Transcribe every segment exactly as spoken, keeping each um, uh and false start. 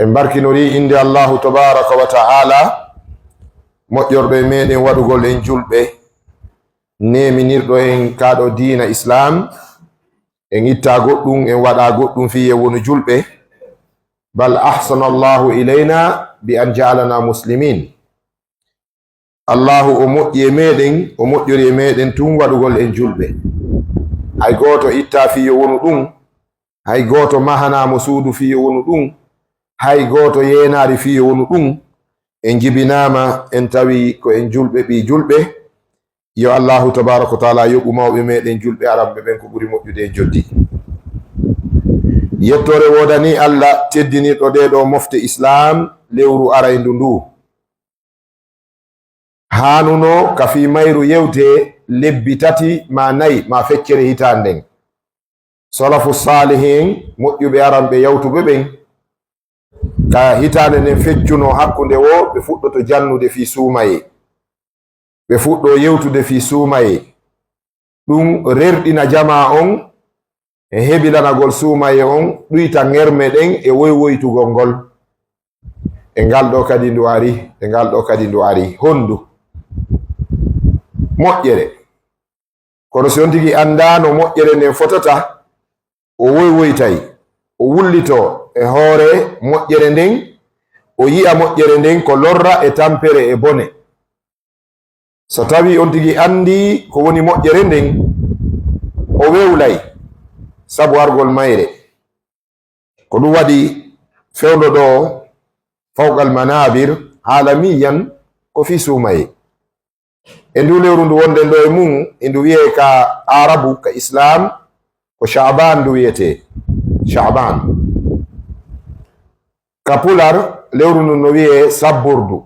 En barkinori innde Allahu tabaaraka wa ta'ala, moƴƴorɗo e meɗen waɗugol en julɓe, neeminirɗo en kaa ɗoo diina Islaam, en ittaa goɗɗum, en waɗa goɗɗum fii en wonu julɓe. Bal ahsana Allahu ilayna bi an ja'alana muslimin. Allahu o moƴƴi e meɗen, o moƴƴori e meɗen tun waɗugol en julɓe. Hay gooto ittaa fii yo wonu ɗum, hay gooto mahanaa mo suudu fii yo wonu ɗum, hay gooto yeenaali fii yo wonu ɗum. En jibinaama, en tawi ko en julɓe, ɓii julɓe. Yo Allahu tabaaraka wa ta'ala yoɓu mawɓe meɗen julɓe aranɓe ɓen ko ɓuri moƴƴude e joddi. Yettoore woodanii Alla teddinirɗo ɗee ɗoo mofte Islaam, lewru arayndu nduu. Haanunoo ka fii mayru yewtee lebbi tati maa nay maa feccere hitaande nden. Salafu saalihiin, moƴƴuɓe aranɓe yawtuɓe ɓen, ka hitaande nden feccunoo hakkunde woo, ɓe fuɗɗoto jannude fii suumayee. Ɓe fuɗɗoo yewtude fii suumayee. Ɗum rerɗina jamaa on e hebilanagol suumayee on, ɗuyta ŋerme ɗen e woywoytugol ngol. E ngal ɗoo kadi ndu ari, e ngal ɗoo kadi ndu ari. Hondu? Moƴƴere. Kono si on tigi anndaa no moƴƴere nden fotata, o woywoytay, o wullitoo e hoore moƴƴere nden, o yi'a moƴƴere nden ko lorra e tampere e bone. So tawii on tigi anndii ko woni moƴƴere nden, o wewlay sabu argol mayre. Ko ɗum waɗi fewndo ɗoo fawqal manaabir aalamiyan ko fii suumayee. E nduu lewru ndu wonɗen ɗoo e mum, e ndu wiyee ka Aarabu, ka Islaam, ko Sha'baan ndu wiyetee. Sha'baan. Ka Pular, lewru ndun no wiyee Sabbordu.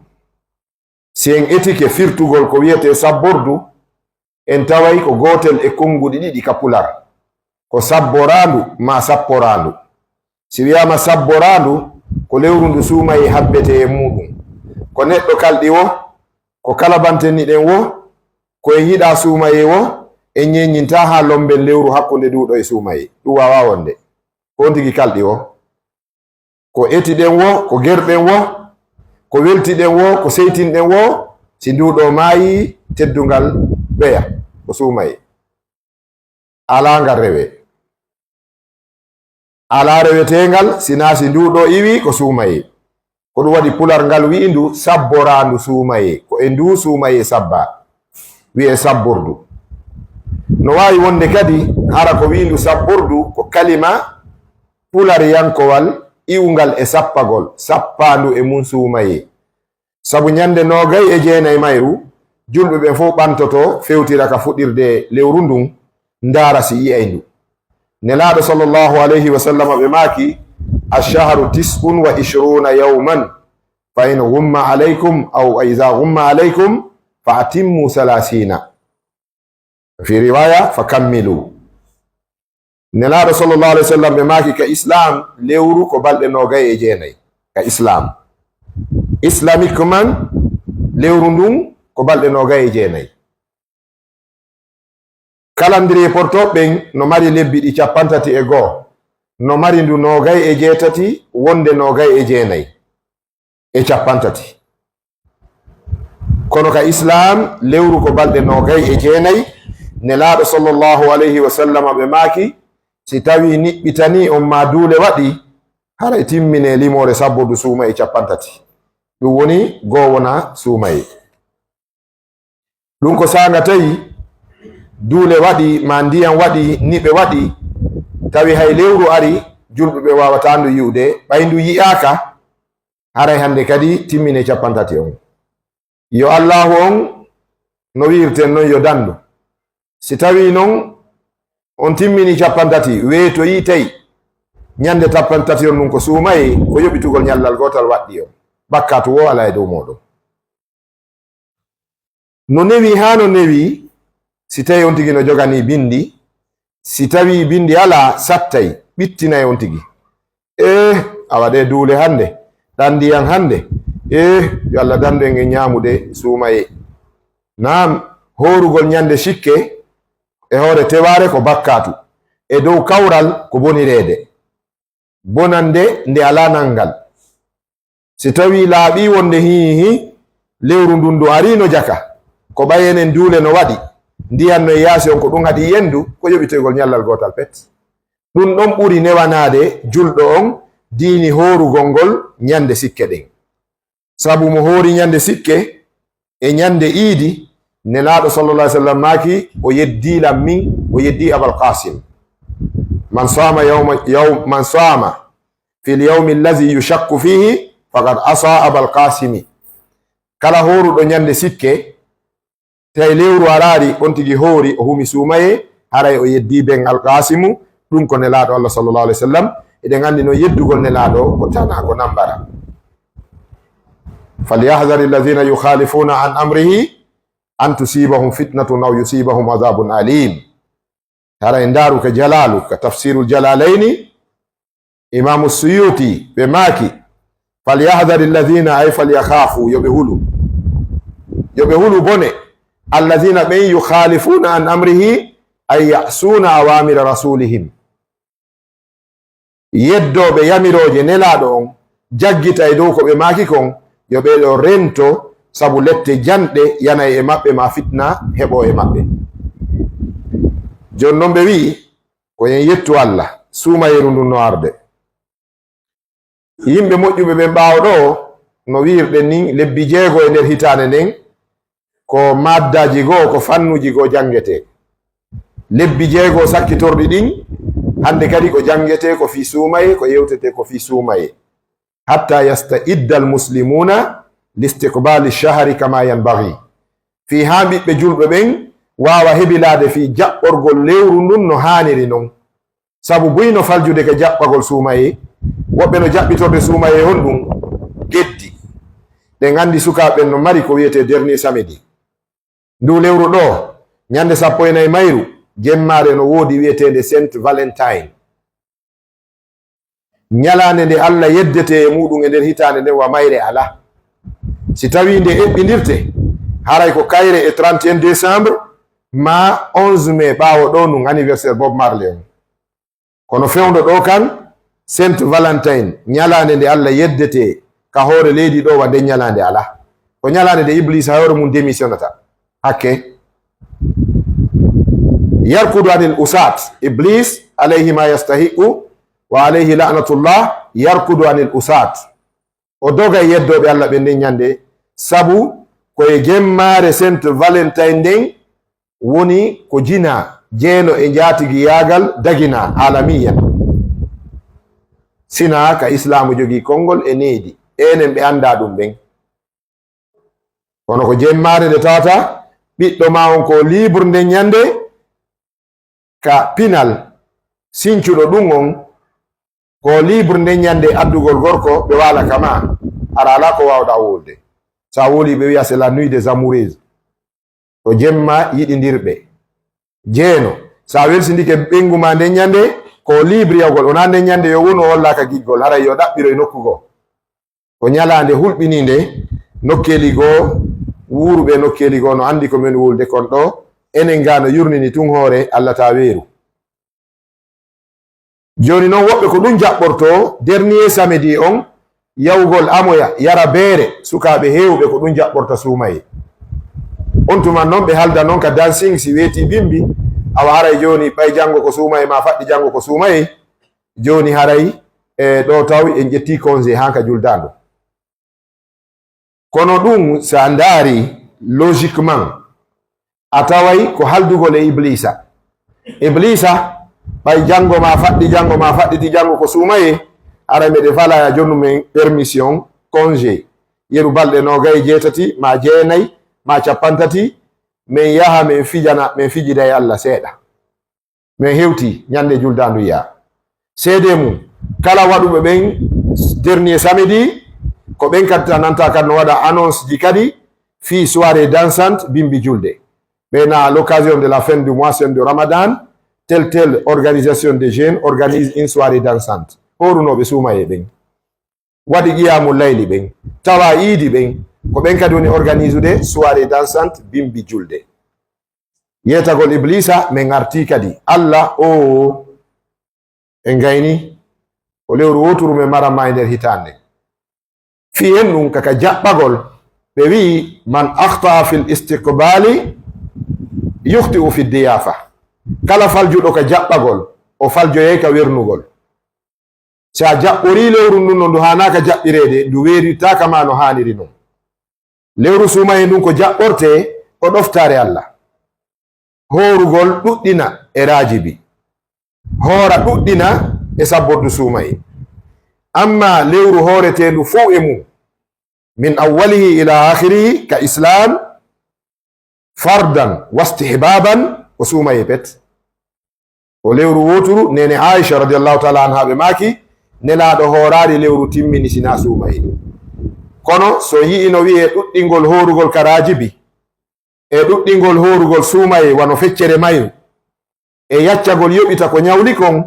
Si en etike firtugol ko wiyetee Sabbordu, en taway ko gootel e konnguɗi ɗiɗi ka Pular. Ko sabboraandu maa sapporaandu. Si wiyaama sabboraandu, ko lewru ndu suumayee habbetee e muuɗum. Ko neɗɗo kalɗi woo, ko kalabantenni ɗen woo, ko en yiɗaa suumayee woo, en ñeeñintaa haa lommben lewru hakkunde nduu ɗoo e suumayee. Ɗum waawaa wonde. Ko on tigi kalɗi woo. Ko etiɗen woo, ko gerɗen woo, ko weltiɗen woo, ko seytinɗen woo, si nduu ɗoo maayii, teddungal ɓeya, ko suumayee. Alaa ngal rewee. Alaa reweteengal, sinaa si nduu ɗoo iwii, ko suumayee. Ko ɗum waɗi Pular ngal wi'i ndu sabboraandu suumayee, ko e nduu suumayee sabbaa, wi'ee Sabbordu. No waawi wonde kadi, hara ko wi'i ndu Sabbordu, ko kalima pulariyankowal iwungal e sappagol, sappaandu e mun suumayee. Sabu ñande noogay e jeenay mayru, julɓe ɓen fow ɓantotoo, fewtira ka fuɗirde lewru ndun, ndaara si yi'ay ndu. Nelaaɗo sallallahu alayhi wa sallam ɓe maaki, "Ash-shahru tis'un wa ishruna yawman, fa in ghumma alaykum aw idha ghumma alaykum, fa atimmu thalathina." Fi riwaya, "Fa kammilu." Nelaaɗo sallallahu alayhi wa sallam ɓe maaki ka Islaam, lewru ko balɗe noogay e jeenay. Ka Islaam. Islamiquement, lewru ndun ko balɗe noogay e jeenay. Calendrier porto ɓen no mari lebbi ɗi cappanɗe tati e goo, no mari ndu noogay e jeetati, wonde noogay e jeenay e cappanɗe tati. Kono ka Islaam, lewru ko balɗe noogay e jeenay. Nelaaɗo sallallahu alayhi wa sallam ɓe maaki, si tawii niɓɓitanii on maa duule waɗi, haray timminee limoore sabbordu suumayee cappanɗe tati. Ɗum woni goo wona suumayee. Ɗum ko saanga tawi duule waɗi, maa ndiyan waɗi, niɓe waɗi, tawi hay lewru ari, julɓe ɓe waawataa ndu yi'ude, ɓay ndu yi'aaka, haray hannde kadi timminee cappanɗe tati on. Yo Allaahu on no wi'irten non yo danndu. Si tawii non on timminii cappanɗe tati, weetoyii tawi ñande cappanɗe tati on ɗum ko suumayee, ko yoɓitugol ñallal gootal waɗɗii on. Bakkaatu woo alaa e dow mooɗon. No newii haa no newii, si tawii on tigi no joganii binndi, si tawii binndi alaa, sattay, ɓittinay on tigi. Eh, awa ɗee duule hannde, ɗan ndiyan hannde. Eh, yo Allah danndu en e ñaamude suumayee. Naam, hoorugol ñande sikke e hoore tewaare ko bakkaatu. E dow kawral ko bonireede. Bonannde nde alaa nanngal. Si tawii laaɓii wonde hii hii, lewru ndun ndu ariino jaka, ko ɓay enen duule no waɗi, ndiyan no e yaasi on, ko ɗun haɗi yendu, ko yoɓitoygol ñallal gootal pet. Ɗun ɗon ɓuri newanaade julɗo on diini hoorugol ngol ñande sikke ɗen. Sabu mo hoori ñande sikke e ñande iidi, Nelaaɗo sallallahu alaihi wasallam maaki, o yeddii lan min, o yeddii Abal Qaasim. Man saama yawma, yaw-, man saama fil yawmi allazi yushakku fihi faqad asa Abal Qaasimi. Kala hooruɗo ñande sikke, tawi lewru araali, on tigi hoori, o humi suumayee, haray o yeddii ben Alqaasimu, ɗun ko Nelaaɗo Allah sallallahu alaihi wasallam. Eɗen anndi non yeddugol Nelaaɗo ko tana, ko nambara. Falyahdhari alladhina yukhalifuna an amrihi an tusibahum fitnatun aw yusibahum adhabun alim. Haray ndaaru ka Jalaalu, ka Tafsirul Jalaalayni, Imaamu Suyuti, ɓe maaki, "Falyahdhari alladhina", ay, "Falyakhafu", yo ɓe hulu. Yo ɓe hulu bone, "alladhina", ɓen, "yukhalifuna an amrihi", ay, "ya'suna awamira rasulihim". Yeddooɓe yamirooje Nelaaɗo on, jaggita e dow ko ɓe maaki kon, yo ɓee ɗoo rento, sabu lette janɗe yanay e maɓɓe, maa fitna heɓoo e maɓɓe. Jooni non ɓe wi'i, ko en yettu Alla, suumayeeru ndun no arde. Yimɓe moƴƴuɓe ɓen ɓaawo ɗoo, no wi'irɗen nin, lebbi jeego e nder hitaande nden, ko maaddaaji goo, ko fannuuji goo janngetee. Lebbi jeego sakkitorɗi ɗin, hannde kadi ko janngetee ko fii suumayee, ko yewtetee ko fii suumayee. Hatta yasta'idda al-muslimuna li istiqbali shahri kama yanbaghi. Fii haa ɓiɓɓe julɓe ɓen waawa hebilaade fii jaɓɓorgol lewru ndun no haaniri non. Sabu buy no faljude ka jaɓɓagol suumayee, woɓɓe no jaɓɓitorde suumayee honɗun geddi. Ɗen anndi sukaaɓe ɓen no mari ko wi'etee dernier samedi. Nduu lewru ɗoo, ñande sappo e nayi mayru, jemmaare no woodi wi'eteende Saint Valentine. Ñalaande nde Alla yeddetee e muuɗun e nder hitaande nden, wa mayre alaa. Si tawii nde eɓɓindirte, haray ko kayre e trente et un décembre maa onze mai, ɓaawo ɗoo ndun anniversaire Bob Marley on. Kono fewndo ɗoo kan, Saint Valentine, ñalaande nde Alla yeddetee ka hoore leydi ɗoo, wa nden ñalaande alaa. Ko ñalaande nde Ibliisa hoore mun démissionnata. Hakke. Yarkudu anil usaat. Iblis, alayhi ma yastahiqu, wa alayhi la'natullah, yarkudu anil usaat. O doga e yeddooɓe Alla ɓen nden ñande, sabu ko e jemmaare Saint Valentine nden woni ko jinaa, jeelo e njaatigiyaagal daginaa, aalamiyan. Sinaa ka Islaamu jogii konngol e needi, enen ɓe anndaa ɗun ɓen. Kono ko jemmaare nde tawata ɓiɗɗo maa on ko libre nden ñande, ka pinal sincuɗo ɗun on, ko libre nden ñande addugol gorko ɓe waala ka maa, hara alaa ko waawɗaa wowlude. Sa wowlii ɓe wi'a c'est la nuit des amoureuses. Ko jemma yiɗindirɓe. Jeeno, sa welsindike ɓeyngu maa nden ñande, ko libre yahugol, wonaa nden ñande yo wonu o hollaaka giggol, haray yo ɗaɓɓiro e nokku goo. Ko ñalaande hulɓiniinde, nokkeeli goo, wuuruɓe nokkeeli goo no anndi ko men wowlude kon ɗoo, enen gaa no yurnini tun hoore Alla taa weeru. Jooni non, woɓɓe ko ɗun jaɓɓortoo dernier samedi on, yahugol amoya, yara beere, sukaaɓe heewɓe ko ɗun jaɓɓorta suumayee. On tuma non ɓe halda non ka dancing, si weetii bimbi, awa haray jooni ɓay janngo ko suumayee, maa faɗɗi janngo ko suumayee, jooni haray, e, ɗoo taw en ƴettii congé haa ka juldaandu. Kono ɗun, si a ndaari logiquement, a taway ko haldugol e Ibliisa. Ibliisa, ɓay janngo maa faɗɗi, janngo maa faɗɗiti, janngo ko suumayee, haray meɗen faalaa ya jonnu men permission, congé. Yeru balɗe noogay e jeetati, maa jeenay, maa cappanɗe tati, men yaha, men fijana, men fijida e Alla seeɗa. Men hewtii ñande juldaandu yaa. Seedee mun, kala waɗuɓe ɓen dernier samedi, ko ɓen kadi ta nanta kadi no waɗa annonce ji kadi fii soirée dansante bimbi julde. Ɓe na à l'occasion de la fin du mois saint de Ramadan, telle, telle organisation de jeunes organise une soirée dansante. Hoorunooɓe suumayee ɓen. Waɗi qiyaamu layli ɓen, tawa iidi ɓen, ko ɓen kadi woni organisude soirée dansante bimbi julde. Yeetagol Ibliisa, men artii kadi. Alla, o, en gayni, ko lewru wooturu men maran maa e nder hitaande. Fii hen ɗum kaka jaɓɓagol, ɓe wi'i, "Man akhta'a fil istiqbali yukhti'u fi diyafa." Kala faljuɗo ka jaɓɓagol, o faljoyay ka wernugol. Si a jaɓɓorii lewru ndun no ndu haanaaka jaɓɓireede, ndu weeritaaka ma no haaniri non. Lewru suumayee ndun ko jaɓɓortee ko ɗoftaare Alla. Hoorugol ɗuɗɗina e raajibi. Hoora ɗuɗɗina e sabbordu suumayee. Amma lewru hooreteendu fow e mum, min awwalihi ila akhirihi, ka Islam, fardan wastihbaban, ko suumayee pet. Ko lewru wooturu, neene Aisha radiyallahu ta'ala anha ɓe maaki, Nelaaɗo hooraali lewru timmini sinaa suumayee. Kono so yi'ino wi'ee ɗuɗɗingol hoorugol ka raajibi, e ɗuɗɗingol hoorugol suumayee wano feccere mayru, e yaccagol yoɓita ko ñawli kon,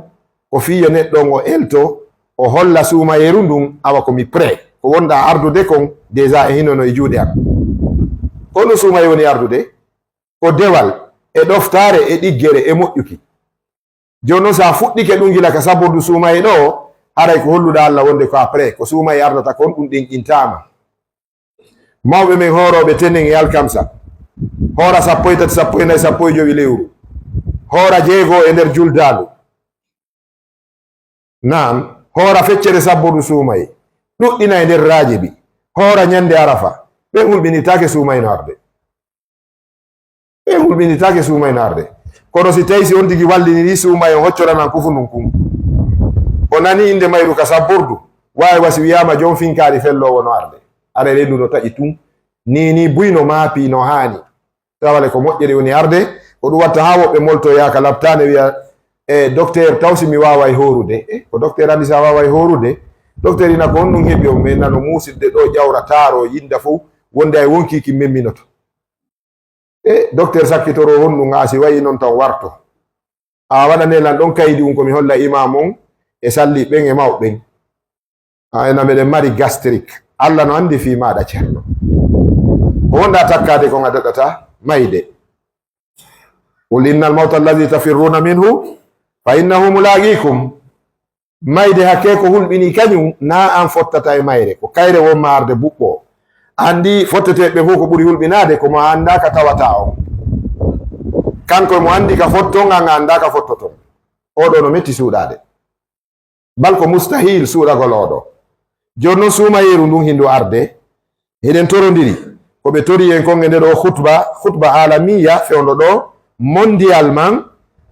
ko fii yo neɗɗo on o elto, o holla suumayeeru ndun, awa ko mi prêt. Ko wonɗaa ardude kon, déjà e hino no e juuɗe an. Ko ɗun suumayee woni ardude, ko dewal, e ɗoftaare, e ɗiggere, e moƴƴuki. Jooni non, si a fuɗɗike ɗun gila ka sabbordu suumayee ɗoo, haray ko holluɗaa Alla wonde ko a prêt, ko suumayee ardata kon, ɗun ɗenƴintaama. Mawɓe men hoorooɓe tenen e alkamsa, hoora sappo e tati, sappo e nayi, sappo e jowi lewru, hoora jeego e nder juldaandu. Naam, hoora feccere sabbordu suumayee, ɗuɗɗina e nder raajibi, hoora ñande Arafa, ɓen hulɓinitaake suumayee no arde. Ɓen hulɓinitaake suumayee no arde. Kono si tawii si on tigi wallinirii suumayee, on hoccoranan kufunun kun. O nanii innde mayru ka sabbordu, waawi wa si wi'aama joom finkaari felloowo no arde. Aray leydi ndun no taƴi tun. Nii nii buy no maapii no haani. Tawa le ko moƴƴere woni arde, ko ɗun watta haa woɓɓe moltoya ka labtaane wi'a, "E, docteur, taw si mi waaway hoorude?" E, ko docteur anndi si a waaway hoorude? Docteur ina ko honɗun heɓi on? Men nano muusirde ɗoo, ƴawra, taaroo, yinda fow, wonde ay wonkii kin men minoto. E, docteur sakkitoroo honɗun, aa si wayii non taw warto. A waɗanee lan ɗon kaydi un ko mi holla imam on e salli ɓen e mawɓe ɓen. A ena meɗen mari gastrique. Alla no anndi fii maaɗa, ceerno. Ko wonɗaa takkaade kon a daɗataa mayde. Qul innal mawta alladhi tafirruna minhu fa innahu mulaqikum. Mayde hakkee ko hulɓinii kañun, naa an fottata e mayre. Ko kayre wonma arde buɓɓoo. Anndi fotteteeɓe ɓen fow ko ɓuri hulɓinaade ko mo a anndaa ka tawataa on. Kanko e mo anndi ka fotton, an a anndaa ka fottoton. Oo ɗoo no metti suuɗaade. Bal ko mustahil suuɗagol oo ɗoo. Jooni non, suumayeeru ndun hindu arde, hiɗen torondiri ko ɓe torii en kon e ndee ɗoo khutba, khutba alamiya, fewndo ɗoo mondial man,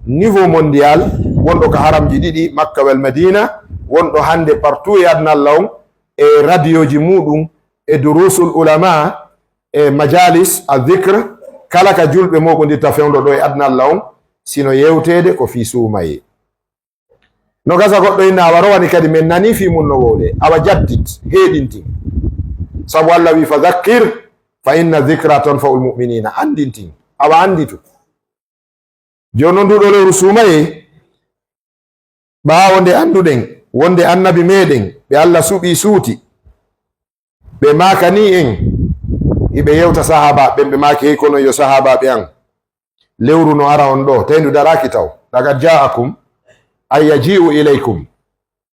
niveau mondial, wonɗo ka haramji ɗiɗi, Makka wal Madina, wonɗo hannde partout e aduna Alla on, e radioji muɗum, e durusul ulama, e majalis a dhikr, kala ka julɓe mooɓondirta fewndo ɗoo e aduna Alla on, sino yewteede ko fii suumayee. No gasa goɗɗo inna awa rowani kadi men nanii fii mun no wowlee. Awa jaddit, heeɗintin. Sabu Alla wi'i, "Fa dhakkir, fa inna dhikra tanfa'ul mu'minina." Anndintin, awa annditu. Jooni non, nduu ɗoo lewru suumayee, ɓaawo nde annduɗen wonde annabi meɗen ɓe Alla suɓii suuti, ɓe maakanii en, hiɓe yewta sahaabaaɓe ɓen, ɓe maaki, "Hey, kono yo sahaabaaɓe an, lewru no ara on ɗoo, tawi ndu daraaki taw." "Laqad ja'akum, ay yaji'u ilaykum."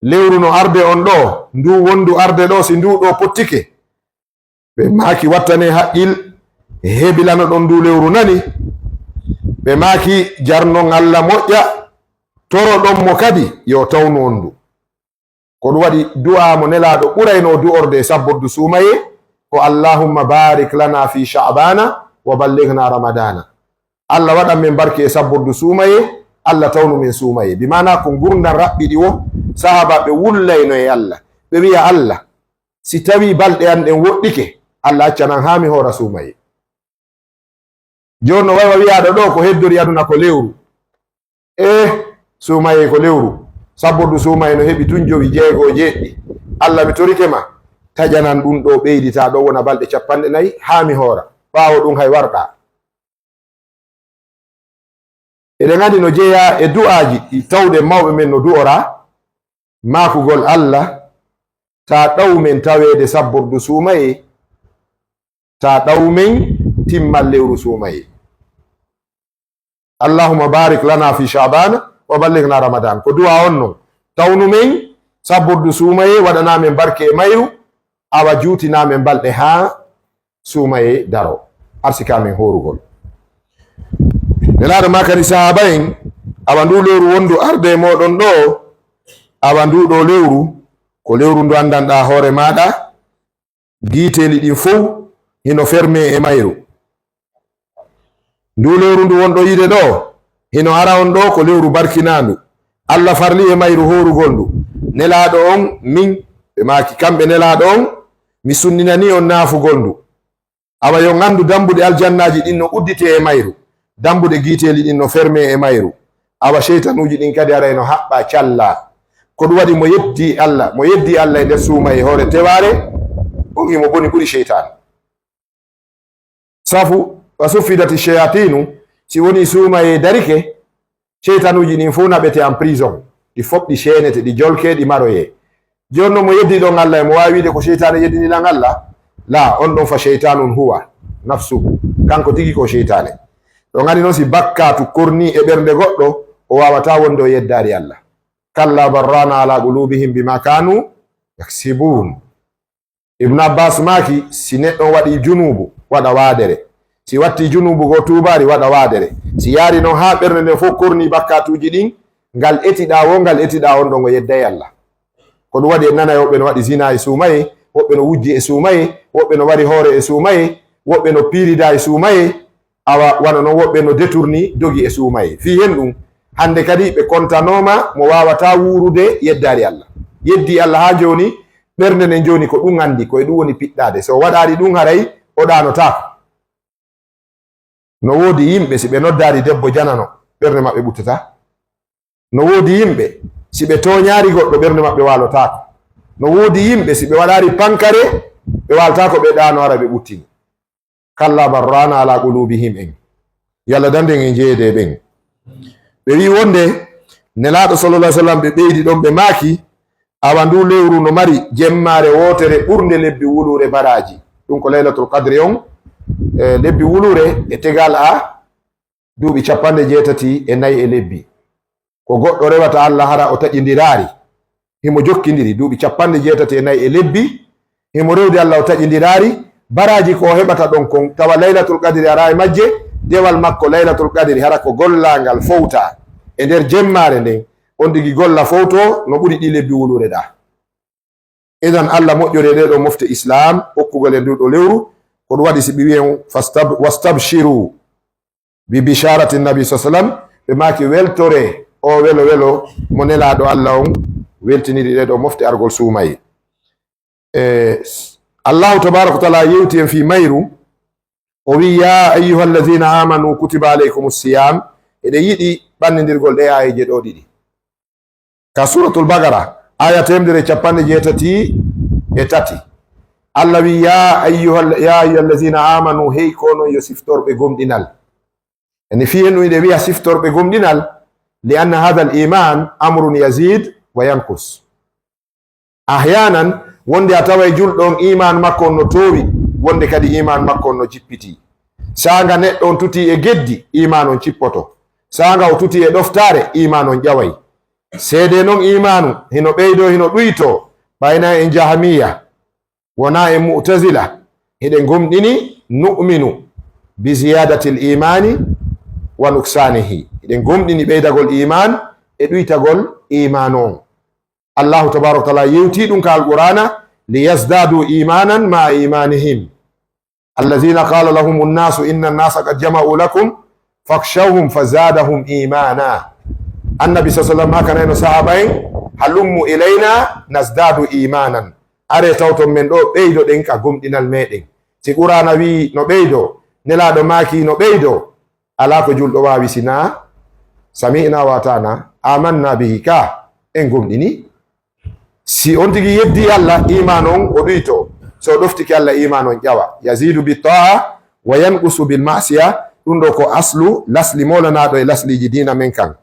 Lewru no arde on ɗoo, nduu wondu arde ɗoo, si nduu ɗoo pottike. Ɓe maaki, "Wattanee haqqil, hebilanoɗon nduu lewru nani." Ɓe maaki, "Jarnon Alla moƴƴa, toroɗon mo kadi yo tawnu on ndu." Ko ɗum waɗi du'aa mo Nelaaɗo ɓuraynoo du'orde e sabbordu suumayee ko, "Allahumma barik lana fi Sha'bana wa ballighna Ramadana." Alla waɗan men barke e sabbordu suumayee, Alla tawnu men suumayee. Bi maanaa ko ngurndan raɓɓiɗi wo, sahaabaaɓe wullayno e Alla. Ɓe wi'a, "Alla, si tawii balɗe an ɗen woɗɗike, Alla accanan haa mi hoora suumayee." Jooni no waywa wi'aaɗo ɗoo ko heddori aduna ko lewru. Eh, suumayee ko lewru. Sabbordu suumayee no heɓi tun jowi, jeego, jeeɗiɗi. Alla, mi torike ma, taƴanan ɗum ɗoo, ɓeyditaa ɗoo, wona balɗe cappanɗe nayi, haa mi hoora. Ɓaawo ɗum hay warɗaa. Eɗen anndi no jeyaa e du'aaji ɗi tawɗen mawɓe men no du'ora, maakugol Alla, taa ɗawu men taweede sabbordu suumayee, taa ɗawu men timmal lewru suumayee. "Allahumma barik lana fi Sha'bana wa ballighna Ramadan." Ko du'aa on non. Tawnu men sabbordu suumayee, waɗanaa men barke e mayru, awa juutinaa men balɗe haa suumayee daroo. Arsika men hoorugol. Nelaaɗo maakani sahaaba en, awa nduu lewru wonndu arde e mooɗon ɗoo, awa nduu ɗoo lewru, ko lewru ndu anndanɗaa hoore maaɗa, giiteeli ɗin fow hino fermee e mayru. Nduu lewru ndu wonɗon yi'ude ɗoo, hino ara on ɗoo ko lewru barkinaandu. Alla farli e mayru hoorugol ndu. Nelaaɗo on, min, ɓe maaki kamɓe Nelaaɗo on, mi sunninanii on naafugol ndu. Awa yo on anndu dammbuɗe aljannaaji ɗin no udditee e mayru, dammbuɗe giiteeli ɗin no fermee e mayru. Awa seytanuuji ɗin kadi haray no haɓɓaa callaa. Ko ɗum waɗi mo yeddii Alla, mo yeddii Alla e nder suumayee hoore tewaare, on himo boni ɓuri seytaane. Safu, wa suffidati shayatinu, si wonii suumayee darike, seytanuuji ɗin fow naɓete en prison, ɗi fow ɗi seenete, ɗi jolke, ɗi maroyee. Jooni non mo yeddii ɗon Alla, himo waawi wi'ude ko seytaane yeddini lan Alla? Laa, on ɗon fa shaytanun huwa nafsuhu, kanko tigi ko seytaane. Ɗon anndi non si bakkaatu kornii e ɓernde goɗɗo, o waawataa wonde o yeddaali Alla. Kalla bal raana ala qulubihim bima kanu yaksibun. Ibnu Abbas maaki, si neɗɗo on waɗii junuubu, waɗa waadere. Si wattii junuubu goo tuubaali, waɗa waadere. Si yaari non haa ɓernde nden fow kornii bakkaatuuji ɗin, ngal etiɗaa woo, ngal etiɗaa on ɗon o yedday Alla. Ko ɗum waɗi en nanay woɓɓe no waɗi zinaa e suumayee, woɓɓe no wujji e suumayee, woɓɓe no wari hoore e suumayee, woɓɓe no piiridaa e suumayee, awa wano non woɓɓe no détourni dogi e suumayee. Fii hen ɗum, hannde kadi ɓe kontanooma mo waawataa wuurude yeddaali Alla. Yeddii Alla haa jooni, ɓernde nden jooni ko ɗum anndi, ko e ɗum woni piɗɗaade. So o waɗaali ɗum haray o ɗaanotaako. No woodi yimɓe si ɓe noddaali debbo janano, ɓernde maɓɓe ɓuttotaa. No woodi yimɓe si ɓe tooñaali goɗɗo, ɓernde maɓɓe waalotaako. No woodi yimɓe si ɓe waɗaali pankare, ɓe waaltaako ɓe ɗaano hara ɓe ɓuttini. Kalla bal raana ala qulubihim en. Yo Alla dandu en e jeyeede ɓen. Ɓe wi'i wonde Nelaaɗo sallallahu alaihi wasallam ɓe ɓeydi ɗon ɓe maaki, awa nduu lewru no mari jemmaare wootere ɓurnde lebbi wuluure baraaji. Ɗum ko Laylatul Qadri on. E, lebbi wuluure e tegal a duuɓi cappanɗe jeetati e nayi e lebbi. Ko goɗɗo rewata Alla hara o taƴindiraali. Himo jokkindiri duuɓi cappanɗe jeetati e nayi e lebbi. Himo rewde Alla o taƴindiraali. Baraaji ko o heɓata ɗon kon, tawa Laylatul Qadri araa e majje, dewal makko Laylatul Qadri hara ko gollaangal fowtaa e nder jemmaare nden, on tigi golla fowtoo no ɓuri ɗii lebbi wuluure ɗaa. Idan Alla moƴƴoree ɗee ɗoo mofte Islaam, okkugol en nduu ɗoo lewru, ko ɗum waɗi si ɓe wi'i en, fastab-, wastabshiru. Bi bisharati nabi sallallahu alaihi wasallam, ɓe maaki weltoree oo welo welo mo Nelaaɗo Alla on weltiniri ɗee ɗoo mofte argol suumayee. E, Allahu tabaraka wa taala yewti en fii mayru, o wi'i, "Ya ayyuhallazina amanu kutiba alaykumus siyam." Eɗen yiɗi ɓannindirgol ɗee aayeeje ɗoo ɗiɗi. Ka Suratul Baqara, aya teemedere e cappanɗe jeetati e tati. Alla wi'i, "Ya ayyuhal-, ya ayyuhallazina amanu, hey ko onon yo siftorɓe gomɗinal." Ene fii en ɗum eɗen wi'a siftorɓe gomɗinal, li anna hadha al iman amrun yazid wa yanqus. Ahyaanan, wonde a taway julɗo on, iimaan makko on no toowi, wonde kadi iimaan makko on no jippitii. Saanga neɗɗo on tutii e geddi, iimaan on cippoto. Saanga o tutii e ɗoftaare, iimaan on ƴaway. Seedee non iimaanu, hino ɓeydoo, hino ɗuytoo, ɓay na en Jahamiya, wonaa en Mu'tazila, hiɗen gomɗini nu'minu bi ziyadatil iimaani wa nuksaanihi. Hiɗen gomɗini ɓeydagol iimaan e ɗuytagol iimaanu on. Allahu tabaaraka wa taala yewtii ɗum ka Alqur'aana, "Liyazdadu imanan ma'a imanihim. Allazina qala lahumun nasu inna nasa qad jama'u lakum fakhshawhum fazadahum imana." Annabi sallallahu alaihi wasallam haakanayno sahaaba en, "Halummu ilayna nazdadu imanan." Aree tawton men ɗoo, ɓeydoɗen ka gomɗinal meɗen. Si Qur'aana wi'i no ɓeydoo, Nelaaɗo maaki no ɓeydoo, alaa ko julɗo waawi sinaa, "Sami'na wa ata'na, amanna bihi," ka en gomɗini. Si on tigi yeddii Alla, iimaan on o ɗuytoo. So o ɗoftike Alla, iimaan on ƴawa. Yazidu bi ta'a wa yanqusu bil ma'siya. Ɗum ɗoo ko aslu lasli moolanaaɗo e lasliiji diina men kan.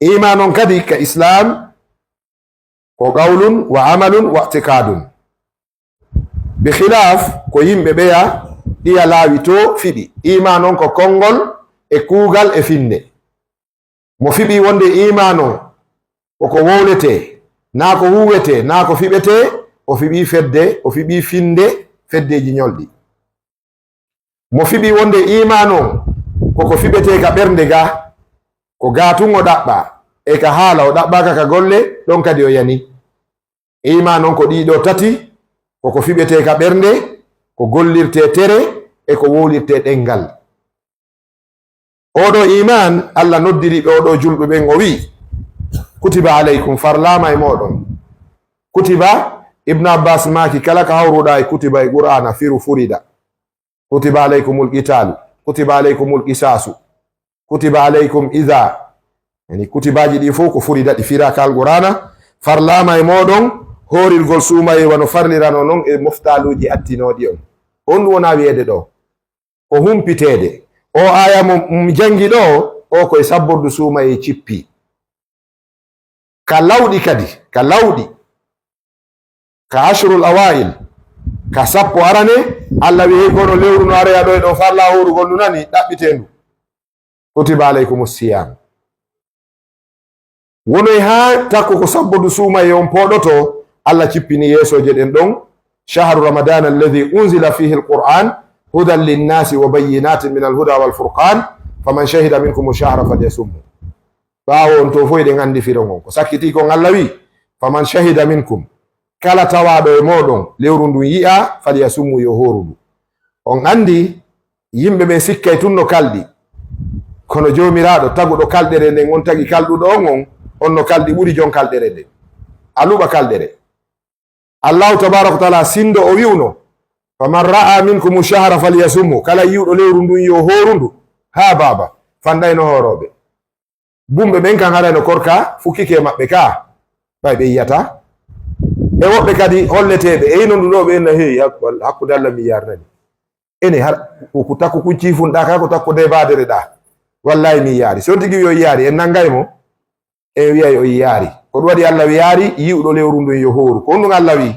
Iimaan on kadi ka Islaam ko qawlun wa amalun wa i'tiqadun. Bi khilaf ko yimɓe ɓeya ɗiya laawi to fiɓi. Iimaan on ko konngol e kuugal e finnde. Mo fiɓi wonde iimaan on ko ko wowletee, naa ko huuwetee, naa ko fiɓetee, o fiɓii fedde, o fiɓii finnde feddeeji ñolɗi. Mo fiɓii wonde iimaan on ko ko fiɓetee ka ɓernde ga, ko ga tun o ɗaɓɓaa, e ka haala o ɗaɓɓaaka ka golle, ɗon kadi o yanii. Iimaan on ko ɗii ɗoo tati, ko ko fiɓetee ka ɓernde, ko gollirtee tere, e ko wowlirtee ɗemngal. Oo ɗoo iimaan, Alla noddiri ɓe oo ɗoo julɓe ɓen, o wi'i, "Kutiba alaykum, farlaama e mooɗon." Kutiba, Ibn Abbas maaki, kala ka hawruɗaa e kutiba e Qur'aana, firu furida. "Kutiba alaykumul qitaalu, kutiba alaykumul qisaasu, kutiba alaykum idha." Yani, kutibaaji ɗi fow ko furida, ɗi firaa ka Alqur'aana, farlaama e mooɗon hoorirgol suumayee wano farlirano non e moftaaluuji attinooɗi on. On ɗum wonaa wi'eede ɗoo. Ko humpiteede. O aaya mo mi janngi ɗoo, o ko e sabbordu suumayee cippi. Ka lawɗi kadi, ka lawɗi. Ka ashrul awail, ka sappo arane, Alla wi'i, "Hey, kono lewru no aroya ɗoo e ɗoo farla hoorugol ndu nani, ɗaɓɓitee ndu. Kutiba alaykumus siyam." Wonoy haa takko ko sabbordu suumayee on pooɗoto, Alla cippini yeesooje ɗen ɗon, "Shahru Ramadana alladhi unzila fihi al-Qur'an hudan linnasi wa bayyinatin min al-huda wal furqan, faman shahida minkum ash-shahra falyasumhu." Ɓaawo on to foy ɗen anndi firo ngon. Ko sakkitii kon Alla wi, "Faman shahida minkum." Kala tawaaɗo e mooɗon lewru ndun yi'a, falyasumhu, yo hooru ndu. On anndi yimɓe ɓen sikkay tun no kalɗi. Kono Joomiraaɗo taguɗo kalɗere nden, on tagi kalɗuɗo on, on, on no kalɗi ɓuri jon kalɗere nden. A luɓa kalɗere. Allahu tabaraka wa taala sindo o wi'uno, "Faman ra'a minkumu shahra falyasumhu." Kala yi'uɗo lewru ndun yo hooru ndu. Haa baaba, fanɗayno hoorooɓe. Bumɓe ɓen kan haray no korka fukkike e maɓɓe ka. Ɓay ɓe yi'ata. E woɓɓe kadi holleteeɓe, e ino ndu ɗo ɓe enna, "Hey, hak-, hakkude Allah mi yarnani." Ene har, ko, ko takko kun ciifunɗa ka, ko takko de baadere ɗa. Wallahi mi yaari. So tigi yo yaari, en nangay mo. En wi'ay o yaari. Ko ɗum waɗi Allah wi yaari, yi'uɗo lewru ndun yo hooru. Ko ɗum Allah wi,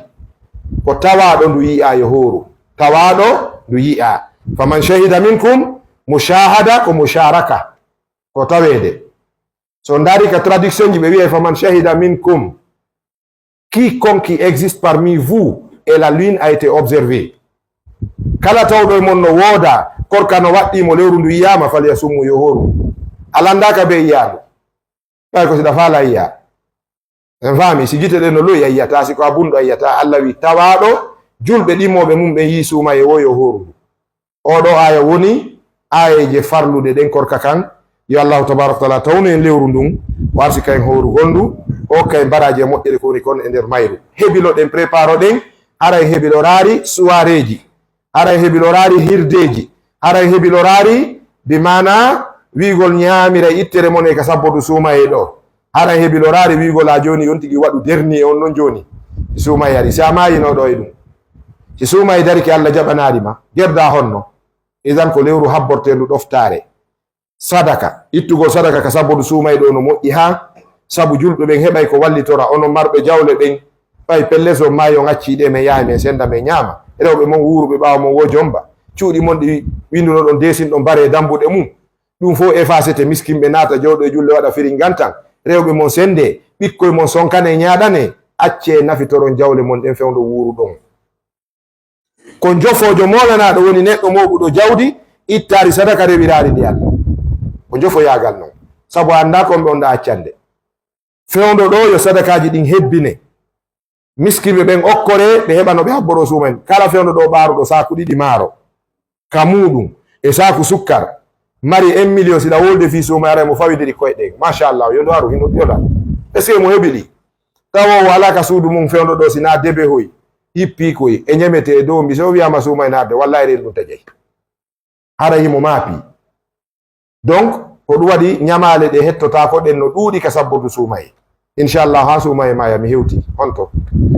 ko tawaaɗo ndu yi'a yo hooru. Tawaaɗo ndu yi'a. Faman shahida minkum, mushahada ko musharaka. Ko taweede. So ndaari ka traduction ji, ɓe wi'ay, "Faman shahida minkum, quiconque qui existe parmi vous et la lune a été observée." Kala tawɗo e mon no wooda, korka no waɗɗii mo, lewru ndu yi'aama, "falyasumhu, yo hooru." A lanndaaka be yi'aandu. Ɓay ko si ɗa faala yi'a. En faami, si gite ɗen no lo'i a yi'ataa, si ko a bunɗo a yi'ataa. Allah wi tawaaɗo, julɓe ɗimmooɓe mum ɓen yi'i suumayee woo yo hooru ndu. Oo ɗoo aaya woni aayeeje farlude ɗen korka kan. Yo Allahu tabaaraka wa taala tawnu en lewru ndun, o arsika en hoorugol ndu, o hokka en baraaji e moƴƴere ko woni kon e nder mayru. Hebiloɗen, préparoɗen, hara en hebiloraari suwaareeji, hara en hebiloraari hirdeeji, hara en hebiloraari bi maana wi'ugol ñaamira ittere mon e ka sabbodu suumayee ɗoo. Hara en hebiloraari wi'ugol a jooni on tigi waɗu dernier on non jooni. Si suumayee ari, si a maayino ɗoo e ɗum. Si suumayee darike Allah jaɓanaali ma, gerda honno? Idan ko lewru habborteendu ɗoftaare. Sadaka, ittugol sadaka ka sabbodu suumayee ɗoo no moƴƴi haa, sabu julɓe ɓen heɓay ko wallitora, onon marɓe jawle ɓen. Ɓay pelle so maayi on accii ɗe, men yahay men senda men ñaama. Rewɓe mon wuuruɓe ɓaawo mon woo jomba. Cuuɗi mon ɗi windunoɗon deesinɗon baree dambuɗe mum. Ɗum fof effacete, miskinɓe naata jooɗo e julle waɗa firingantan. Rewɓe mon sende, ɓikkoy mon sonkane ñaaɗane. Accee nafitoron jawle mon ɗen fewndo wuuruɗon. Ko njofoojo moolanaaɗo woni neɗɗo mooɓuɗo jawdi, ittaari sadaka, rewiraari ndi Allah. Ko njofoyaagal non. Sabu a anndaa ko on ɓe on ɗa accande. Fewndo ɗoo yo sadakaaji ɗin hebbine. Miskinɓe ɓen okkoree, ɓe heɓa no ɓe habboroo suumayee. Kala fewndo ɗoo ɓaaruɗo saaku ɗiɗi maaro, ka muuɗum, e saaku sukkar, mari un million, si ɗa wolde fii suumayee, aray mo fawidiri koyɗe. Machallah, yo ndu aru, hino yola. Est-ce que mo heɓi ɗi? Tawa o alaa ka suudu mum fewndo ɗoo, si naa debe hoy, hippi koy, e ñemete, e doombi, so o wi'aama suumayee naatde, wallahi reen ɗum tajay. Hara himo maapi. Donc, ko ɗum waɗi ñamaale ɗe hettotaako ɗen no ɗuuɗi ka sabbodu suumayee. Inchallah, haa suumayee maaya mi hewti. Honto?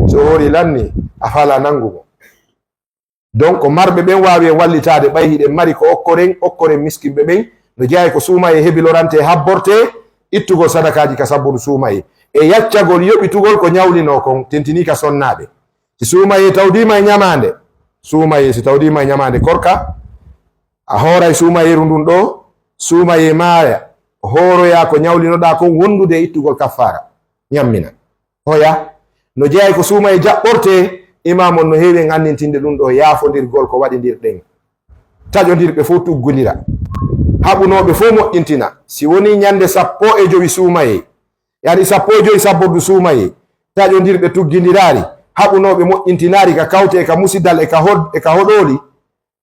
So hoori lanni, a faalaa nanngu mo. Donc, ko marɓe ɓen waawi en wallitaade, ɓay hiɗen mari ko okkoren, okkoren miskinɓe ɓen. No jeyaa ko suumayee hebilorantee, habbortee, ittugol sadakaaji ka sabbodu suumayee. E yaccagol yoɓitugol ko ñawlinoo kon, tentinii ka sonnaaɓe. Si suumayee tawdiima e ñamaande, suumayee si tawdiima e ñamaande korka, a hooray suumayeeru ndun ɗoo, suumayee maaya, hooroyaa ko ñawlinoɗaa kon wondude e ittugol kaffaara, ñammina. Hoya, no jeyaa ko suumayee jaɓɓortee, Imaam on no heewi en anndintinde ɗum ɗo yaafondirgol ko waɗindirɗen. Taƴondirɓe fof tuggondira. Haɓunooɓe fof moƴƴintina. Si wonii ñande sappo e jowi suumayee, yani sappo e jowi sabbordu suumayee, taƴondirɓe tuggindiraari, haɓunooɓe moƴƴintinaari ka kawte e ka musidal e ka hod-, e ka hoɗooli,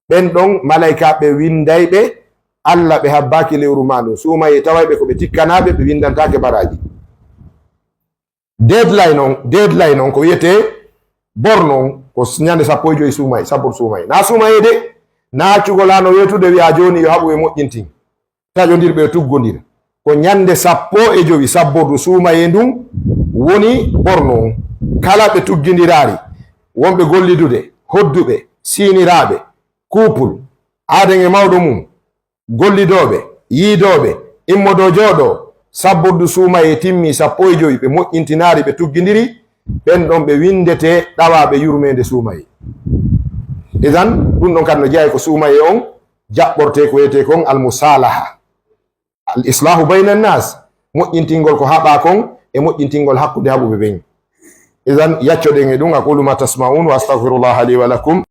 ɓen ɗon malaykaaɓe winndayɓe Alla ɓe habbaaki lewru maa ndun. Suumayee tawayɓe ko ɓe tikkanaaɓe, ɓe winndantaake baraaji. Deadline on, deadline on ko wiyetee borne on, ko s-, ñande sappo e jowi suumayee, sabbordu suumayee. Naa suumayee de, naa accugol haa no weetude wiyaa jooni yo haɓu ɓe moƴƴintin. Taƴondirɓe yo tuggondir. Ko ñande sappo e jowi sabbordu suumayee ndun woni borne on. Kala ɓe tuggindiraari, wonɓe gollidude, hodduɓe, siiniraaɓe, couple, aaden e mawɗo mum, gollidooɓe, yiidooɓe, immodoo jooɗoo, sabbordu suumayee timmii sappo e jowi, ɓe moƴƴintinaari, ɓe tuggindiri, ɓen ɗon ɓe winndetee ɗawaaɓe yurmeende suumayee. Idan, ɗum ɗon kadi no jeyaa ko suumayee on jaɓɓortee ko wiyetee kon al-musaalaha. Al-islaahu bayna an-naas, moƴƴintingol ko haɓaa kon e moƴƴintingol hakkunde haɓuɓe ɓen. Idan, yaccoɗen e ɗum, aqulu ma tasma'un wa astaghfirullaha li wa lakum.